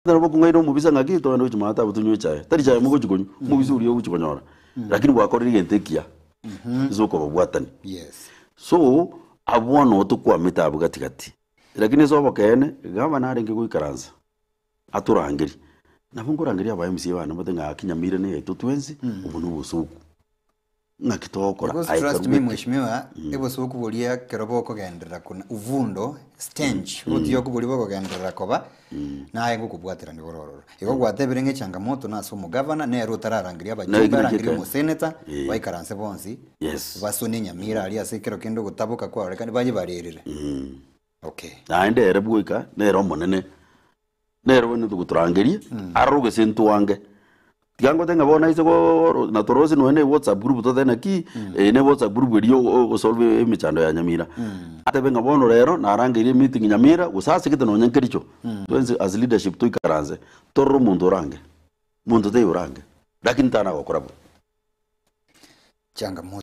Nabo bokong'aina omobisa ng'aki togende gochia maate abwo tonywe echae. Tari chae mogochia konywa, omobisa oria ogochia konyora. Lakini gwakorire egento ekiya ase okobabwatania. Yes. So, abwo noo tokwamete abwo gati gati. Lakini ase obokeene, gavana arenge goikaransa atorangerie. Nabo nkorangeria aba MCA bane mbote ng'a gaki Nyamira na eyaito twensi, obo na obosoku. Ng'aki togokora Because aye trust me karugete. mheshimiwa, obosoku boria ekero bokogenderera kona uvundo, stench, obotioku boria bokogenderera koba, naye ngokobwaterania bore ororo. Igo gwatebire ng'a echangamoto nase omogavana, nere otararangeria abajumbe, Naki arangerie ekeene. omoseneta, Eh. baikaranse bonsi, Yes. basone Nyamira aria ase ekero kende ogotaboka kwarorekane, bayebarerere. Okay. Naende ere bweka nere omonene, nere owenerete gotorangeria, arore ogese ntwange. Tiga ngote ng'a bono aise goo na torosie nonya na ewhatsapp group totebe naki, eye ne whatsapp group eria ogosolve emechando ya Nyamira. Atebe ng'a bono rero narangeirie emeeting Nyamira, gose asegete nonya nkericho, twensi as leadership toikaranse, torore omonto orange, monto taiyo orange, lakini tana gokora bo. Changamoto.